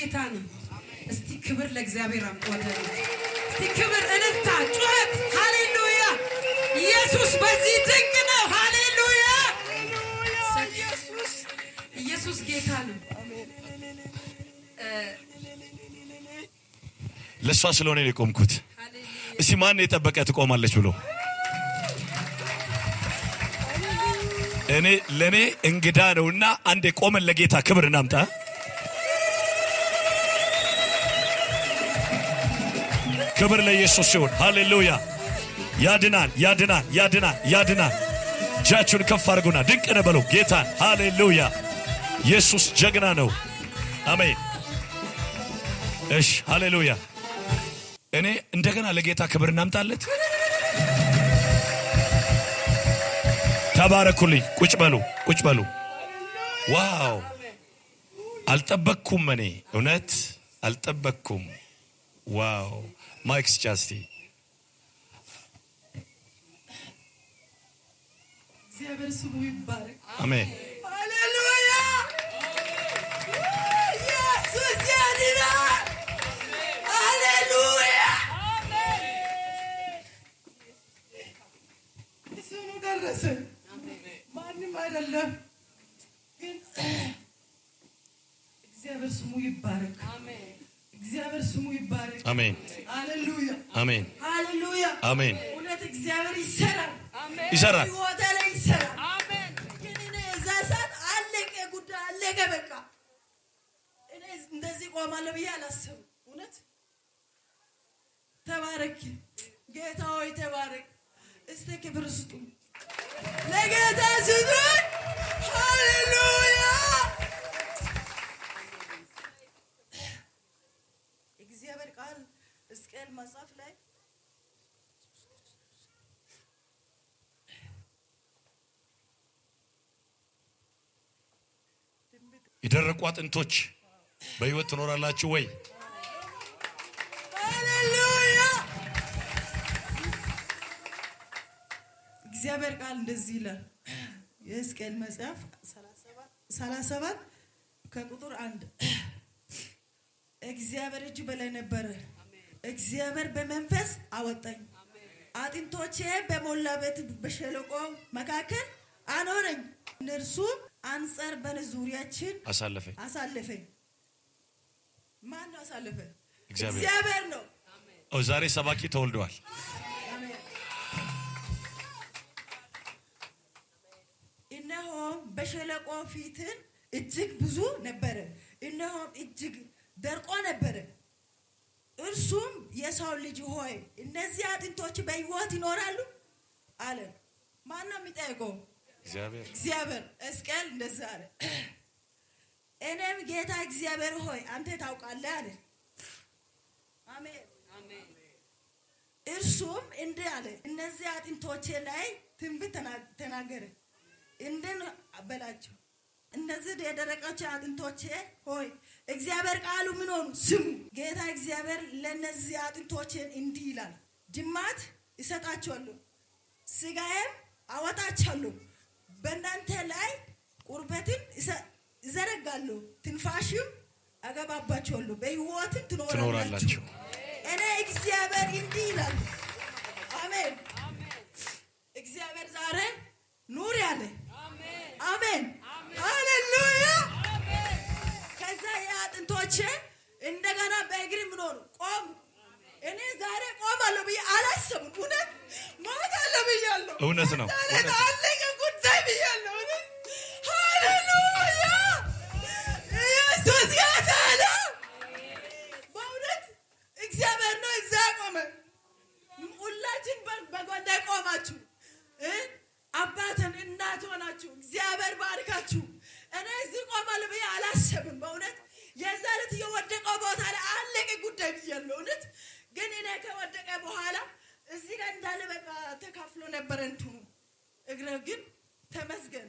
ጌታ ነው። እስቲ ክብር ለእግዚአብሔር አምጡ ወዳጆች። እስቲ ክብር፣ እልልታ፣ ጩኸት፣ ሃሌሉያ! ኢየሱስ በዚህ ድንቅ ነው። ሃሌሉያ! ኢየሱስ ጌታ ነው። ለእሷ ስለሆነ ነው የቆምኩት። እስቲ ማን የጠበቀ ትቆማለች ብሎ? እኔ ለኔ እንግዳ ነውና አንዴ ቆመን ለጌታ ክብር እናምጣ። ክብር ለኢየሱስ ሲሆን፣ ሃሌሉያ! ያድናል፣ ያድናል፣ ያድናል፣ ያድናል። እጃችሁን ከፍ አድርጉና ድንቅ ነው በሉ ጌታን። ሃሌሉያ! ኢየሱስ ጀግና ነው። አሜን። እሺ፣ ሃሌሉያ። እኔ እንደገና ለጌታ ክብር እናምጣለት። ተባረኩልኝ። ቁጭ በሉ፣ ቁጭ በሉ። Wow፣ አልጠበቅኩም። እኔ እውነት አልጠበቅኩም። Wow፣ mic ስጫስቲ። እግዚአብሔር ስሙ ይባረክ። አሜን። ሃሌሉያ! ኢየሱስ ያድናል። ሃሌሉያ! ስሙ ደረሰ። ማንም አይደለም፣ ግን እግዚአብሔር ስሙ ይባረክ። እግዚአብሔር ስሙ ይባረክ። አሜን። ሃሌሉያ! አሜን። ሃሌሉያ! አሜን። እውነት እግዚአብሔር ይሰራል። ይሰራል። ህይወቴ ላይ ይሰራል። ግን እኔ እዛ ሰዓት አለቀ፣ ጉዳይ አለቀ። በቃ እኔ እንደዚህ ቆማለሁ ብዬ አላሰብም። እውነት ተባረክ ጌታ ሆይ ተባረክ። እስቲ ክብር ስጡ ለጌታ ስጡ። ሃሌሉያ። እግዚአብሔር ቃል ሕዝቅኤል መጽሐፍ ላይ የደረቁ አጥንቶች በሕይወት ትኖራላችሁ ወይ? ሃሌሉያ። እግዚአብሔር ቃል እንደዚህ ይላል። የሕዝቅኤል መጽሐፍ 37 ከቁጥር 1፣ እግዚአብሔር እጅ በላይ ነበረ። እግዚአብሔር በመንፈስ አወጣኝ፣ አጥንቶቼ በሞላበት በሸለቆ መካከል አኖረኝ። እነርሱም አንጻር በዙሪያችን አሳለፈኝ። አሳለፈኝ። ማን ነው አሳለፈ? እግዚአብሔር። እግዚአብሔር ነው። ኦ፣ ዛሬ ሰባኪ ተወልደዋል። እነሆም በሸለቆ ፊትን እጅግ ብዙ ነበረ፣ እነሆም እጅግ ደርቆ ነበረ። እርሱም የሰው ልጅ ሆይ፣ እነዚህ አጥንቶች በሕይወት ይኖራሉ አለ። ማን ነው የሚጠይቀው? እግዚአብሔር። እግዚአብሔር። ሕዝቅኤል እንደዛ አለ። እኔም ጌታ እግዚአብሔር ሆይ፣ አንተ ታውቃለህ አለ። አሜን። እርሱም እንዲህ አለ፣ እነዚህ አጥንቶቼ ላይ ትንቢት ተናገረ፣ እንዲህ በላቸው፣ እነዚህ የደረቀች አጥንቶቼ ሆይ፣ እግዚአብሔር ቃሉ ምን ሆኑ ስሙ። ጌታ እግዚአብሔር ለእነዚህ አጥንቶቼን እንዲህ ይላል፣ ጅማት እሰጣቸዋለሁ፣ ስጋዬም አወጣቸዋለሁ፣ በእናንተ ላይ ቁርበትን እዘረጋለሁ፣ ትንፋሽም አገባባቸዋለሁ፣ በሕይወትም ትኖራላችሁ። ትኖራላችሁ። እኔ እግዚአብሔር እንዲህ ይላል። አሜን። እግዚአብሔር ዛሬ ኑር ያለ። አሜን። ሃሌሉያ። ከዛ የአጥንቶቼ እንደገና በእግር ምን ሆኑ? ቆሙ። እኔ ዛሬ ቆማለሁ ብዬ አላሰብም። እውነት ሞታለሁ ብያለሁ። እውነት ነው። ዛሬ እውነት ነው። አለቀ ጉዳይ ብያለሁ። እውነት ሃሌሉያ። ኢየሱስ ጌታ ነው። በእውነት እግዚአብሔር ነው እዛ ቆመ። ሁላችን በጎኔ ቆማችሁ አባትን እናት ሆናችሁ እግዚአብሔር ባርካችሁ። እኔ እዚህ ቆማለሁ ብዬ አላሰብም። በእውነት የዛ ዕለት የወደቀው ቦታ ላይ አለቀ ጉዳይ ብያለሁ። እውነት ግን እኔ ከወደቀ በኋላ እዚህ ጋር እንዳለ በቃ ተካፍሎ ነበረ እንትኑ እግረ፣ ግን ተመስገን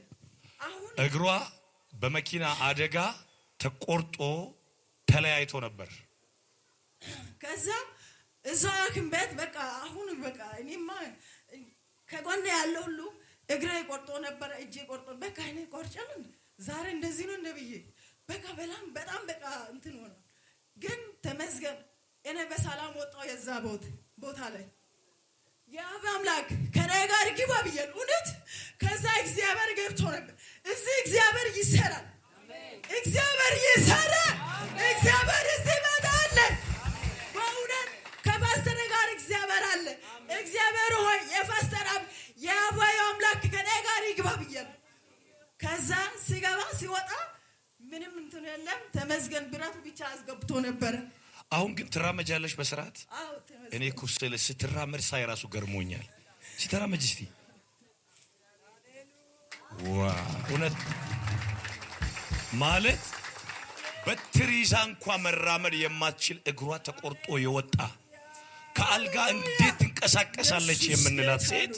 አሁን እግሯ በመኪና አደጋ ተቆርጦ ተለያይቶ ነበር። ከዛ እዛው ሐኪም ቤት በቃ አሁን በቃ እኔማ ከጎን ያለው ሁሉ እግሬ ቆርጦ ነበረ፣ እጄ ቆርጦ፣ በቃ እኔ ቆርጫለሁ እንዴ? ዛሬ እንደዚህ ነው እንደ ብዬ በቃ በጣም በጣም በቃ እንትን ሆነ። ግን ተመስገን እኔ በሰላም ወጣሁ። የዛ ቦታ ላይ የአብ አምላክ ከኔ ጋር ግባ ብያለሁ። እውነት ከዛ እግዚአብሔር ገብቶ ነበር። እዚህ እግዚአብሔር ይሰራል። እግዚአብሔር ይሰራል። እግዚአብሔር እዚህ ቤት አለ። በእውነት ከፓስተር ጋር እግዚአብሔር አለ። እግዚአብሔር ሆይ የፓስተር አብ የአባዩ አምላክ ከኔ ጋር ይግባ ብያለሁ። ከዛ ሲገባ ሲወጣ ምንም እንትን የለም። ተመስገን ብረቱ ብቻ አስገብቶ ነበረ። አሁን ግን ትራመጃለሽ በስርዓት? አዎ ተመስገን። እኔ እኮ ስለ ስትራመድ ሳይ ራሱ ገርሞኛል። ስትራመጅ እስቲ ዋ እውነት ማለት በትር ይዛ እንኳ መራመድ የማትችል እግሯ ተቆርጦ የወጣ ከአልጋ እንዴት ትንቀሳቀሳለች የምንላት ሴት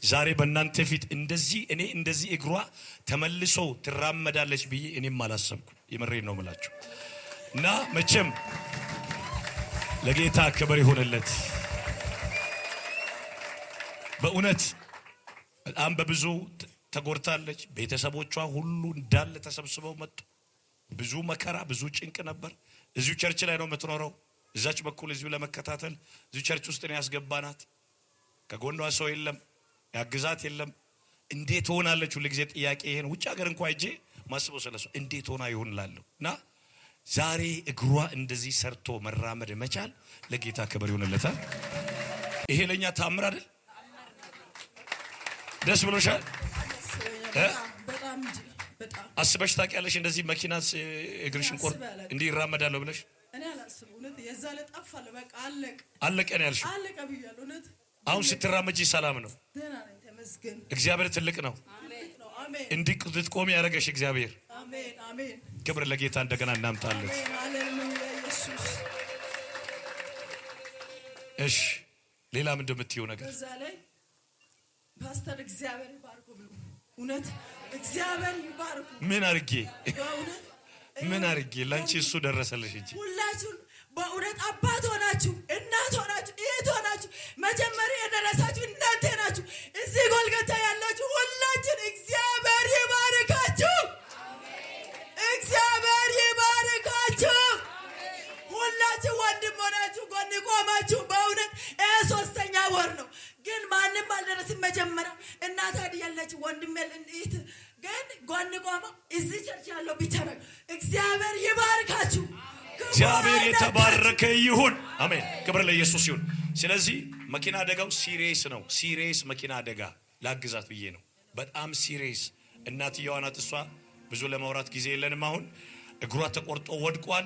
ዛሬ በእናንተ ፊት እንደዚህ እኔ እንደዚህ እግሯ ተመልሶ ትራመዳለች ብዬ እኔም አላሰብኩም። የምሬን ነው የምላችሁ። እና መቼም ለጌታ ክብር ይሁንለት። በእውነት በጣም በብዙ ተጎድታለች። ቤተሰቦቿ ሁሉ እንዳለ ተሰብስበው መጡ። ብዙ መከራ፣ ብዙ ጭንቅ ነበር። እዚሁ church ላይ ነው የምትኖረው። እዛች በኩል እዚሁ ለመከታተል እዚሁ church ውስጥ ነው ያስገባናት። ከጎኗ ሰው የለም፣ ያግዛት የለም። እንዴት ሆናለች? ሁል ጊዜ ጥያቄ ይሄን ውጭ ሀገር እንኳን ሄጄ ማስበው ስለሷ እንዴት ሆና ይሆን እላለሁ። እና ዛሬ እግሯ እንደዚህ ሰርቶ መራመድ መቻል ለጌታ ክብር ይሁንለታል። ይሄ ለኛ ታምር አይደል? ደስ ብሎሻል? በጣም እንጂ በጣም። አስበሽ ታውቂያለሽ? እንደዚህ መኪና እግርሽን ቆርጥ አስቤ አላውቅም። እንዲህ ይራመዳለሁ ብለሽ? እኔ አላስብም። እውነት የዛ ዕለት ጠፋለሁ። በቃ አለቀ። አለቀ ነው ያልሽው? አለቀ ብያለሁ። እውነት። አሁን ስትራመጂ ሰላም ነው። ደህና ነኝ፣ ተመስገን። እግዚአብሔር ትልቅ ነው። ትልቅ ነው። አሜን። እንዲህ ልትቆሚ ያደረገሽ እግዚአብሔር። አሜን፣ አሜን። ክብር ለጌታ እንደገና እናምጣለት። አሜን፣ ሃሌሉያ ኢየሱስ። እሺ፣ ሌላ ምንድን የምትይው ነገር? በዛ ላይ ፓስተር እግዚአብሔር ይባርኩ ብሎ እውነት እግዚአብሔር ይባርኩ። ምን አድርጌ? በእውነት ምን አድርጌ ላንቺ እሱ ደረሰልሽ እንጂ። ሁላችሁን በእውነት አባት ሆናችሁ፣ እናት ሆናችሁ፣ እህት ሆናችሁ መጀመሪያ የደረሳችሁ እናንተ ናችሁ። እዚህ ጎልጎታ ያላችሁ ሁላችን እግዚአብሔር ይባርካችሁ። እግዚአብሔር ይባርካችሁ። ሁላችሁ ወንድም ሆናችሁ ጎን ቆማችሁ በእውነት ይሄ 3ኛ ወር ነው፣ ግን ማንም አልደረስም። መጀመሪያ እናት ያለች ወንድም እህት ግን ጎን ቆመው እዚህ church ያለው ብቻ ነው። እግዚአብሔር ይባርካችሁ። እግዚአብሔር የተባረከ ይሁን። አሜን። ክብር ለኢየሱስ ይሁን። ስለዚህ መኪና አደጋው serious ነው። Serious መኪና አደጋ ላግዛት ብዬ ነው። በጣም serious። እናትየዋ ናት እሷ። ብዙ ለማውራት ጊዜ የለንም። አሁን እግሯ ተቆርጦ ወድቋል።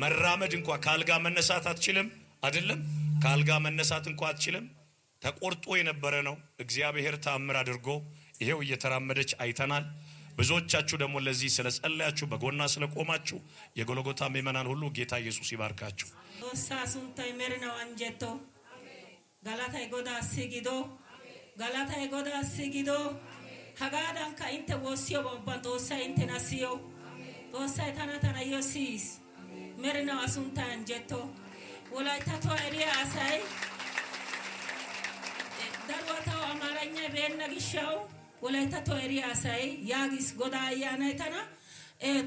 መራመድ እንኳ ከአልጋ መነሳት አትችልም። አይደለም ከአልጋ መነሳት እንኳ አትችልም። ተቆርጦ የነበረ ነው። እግዚአብሔር ተአምር አድርጎ ይሄው እየተራመደች አይተናል። ብዙዎቻችሁ ደግሞ ለዚህ ስለጸለያችሁ በጎና ስለቆማችሁ የጎልጎታ ምእመናን ሁሉ ጌታ ኢየሱስ ይባርካችሁ። Xoossaa sunttay merinaw anjjetto. Galatay Godaassi gido. Galatay Godaassi gido. Hagaadankka intte woossiyoba ubban Xoossay inttena siyo. Xoossay tana tanayyo siyiis. Merinaw a sunttay anjjetto. Wolayttattuwa eriya asay daruwa taw Amaaragna beenna gishshawu Wolayttattuwa eriya asay yaagiis Godaa ayyaanay tana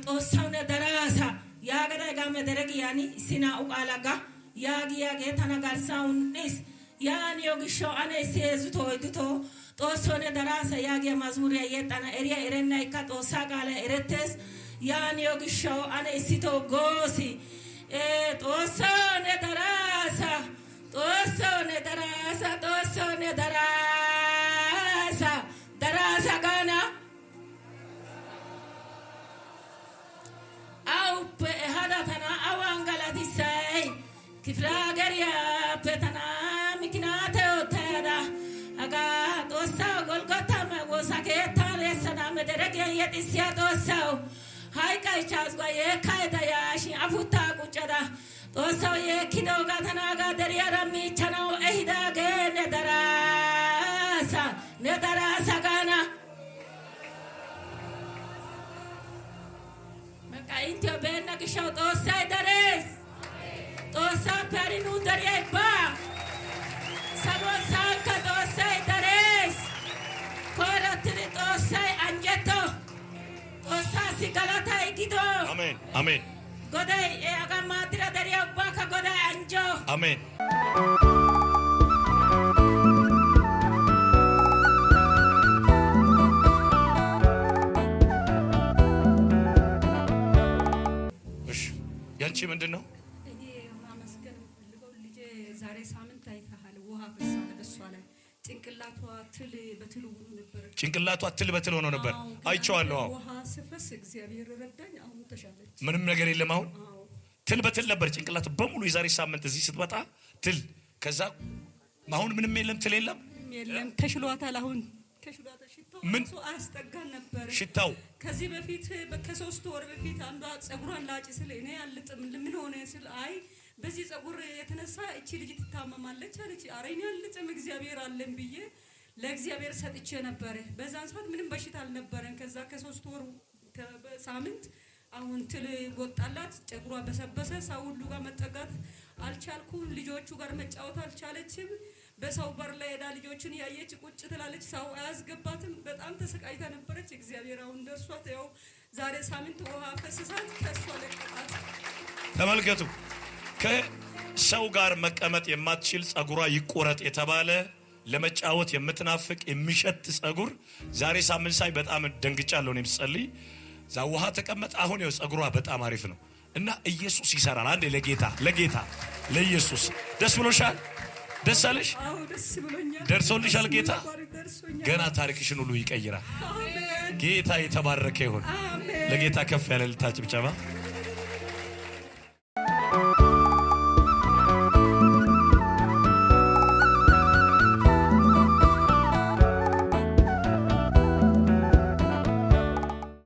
Xoossaw ne daraasa yaagada hegaa mederegiyan issi naa"u qaala ga yaagiyaagee tana garssan un"iis. Yaaniyo gishshawu ane issi heezzutoo oyddutoo Xoossoo ne daraasa yaagiya mazmuriya yexxana eriya erennaykka Xoossaa qaalay erettees. Yaaniyo gishshawu ane issitoo goosi. Xoossoo ne daraasa, Xoossoo ne daraasa, Xoossoo ne daraasa, daraasa gaana. Awuppe ehada tana awan galatissay kifile hageriyappe tana mikinaate oottayada hagaa Xoossawu Golgota woosa keettan essada mederegiyan yexissiya Xoossawu hayqqaychchaas ga yeekkaydda yaashin afuttaa quccada Xoossawu yeekkidoogaa tana hagaa deriyara miichchanawu ehidaagee ne daraasa, ne daraasa gaana. በቃ inttiyo beenna gishshawu Xoossay darees. Xoossaappe hari nuun dariyay baa. Saluwan sa'ankka Xoossay darees. Koyrottidi Xoossay anjjetto. Xoossaassi galatay gido. አሜን አሜን። Goday hagaa maaddira deriya አሜን። እሺ ያንቺ ምንድን ነው? እኔ ማመስገን የምፈልገው ልጄ ዛሬ ሳምንት አይተሃል፣ ውሃ ፈሳለ በሷ ላይ ጭንቅላቷ ትል በትል ሆኖ ነበር። ጭንቅላቷ ትል በትል ሆኖ ነበር። አዎ፣ ግን አይቼዋለሁ። አዎ ውሃ ስፈስ እግዚአብሔር ረዳኝ። አሁን ተሻለች። ምንም ነገር የለም። አሁን አዎ ትል በትል ነበር ጭንቅላቷ በሙሉ። የዛሬ ሳምንት እዚህ ስትመጣ ትል፣ ከዛ አሁን ምንም የለም፣ ትል የለም። ምንም የለም፣ ተሽሏታል። አሁን ተሽሏታል። ሽታው ምን? ራሱ አያስጠጋን ነበር። ሽታው ከዚህ በፊት ከ3 ወር በፊት አንዷ ጸጉሯን ላጭ ስል እኔ አልጥም ምን ሆነ ስል አይ በዚህ ጸጉር የተነሳ እቺ ልጅ ትታመማለች አለች። ኧረ እኔ አልጥም እግዚአብሔር አለን ብዬ ለእግዚአብሔር ሰጥቼ ነበረ። በዛን ሰዓት ምንም በሽታ አልነበረን። ከዛ ከ3 ወር ሳምንት አሁን ትል ወጣላት፣ ጸጉሯ በሰበሰ። ሰው ሁሉ ጋር መጠጋት አልቻልኩም። ልጆቹ ጋር መጫወት አልቻለችም። በሰው በር ላይ ሄዳ ልጆችን ያየች ቁጭ ትላለች። ሰው አያስገባትም። በጣም ተሰቃይታ ነበረች። እግዚአብሔር አሁን ደርሷት ያው ዛሬ ሳምንት ውሃ ፈስሳት ከሷ ለቀቃት። ተመልከቱ። ከሰው ጋር መቀመጥ የማትችል ጸጉሯ ይቆረጥ የተባለ ለመጫወት የምትናፍቅ የሚሸት ጸጉር ዛሬ ሳምንት ሳይ በጣም ደንግጫለሁ። እኔም ስጸልይ እዛ ውሃ ተቀመጠ። አሁን ይኸው ጸጉሯ በጣም አሪፍ ነው እና ኢየሱስ ይሰራል። አንዴ ለጌታ ለጌታ ለኢየሱስ ደስ ብሎሻል? ደስ አለሽ? አዎ ደስ ብሎኛል። ደርሶልሻል ጌታ? ደርሶኛል። ገና ታሪክሽን ሁሉ ይቀይራል። አሜን ጌታ የተባረከ ይሁን። አሜን። ለጌታ ከፍ ያለ እልልታ ጭብጨባ።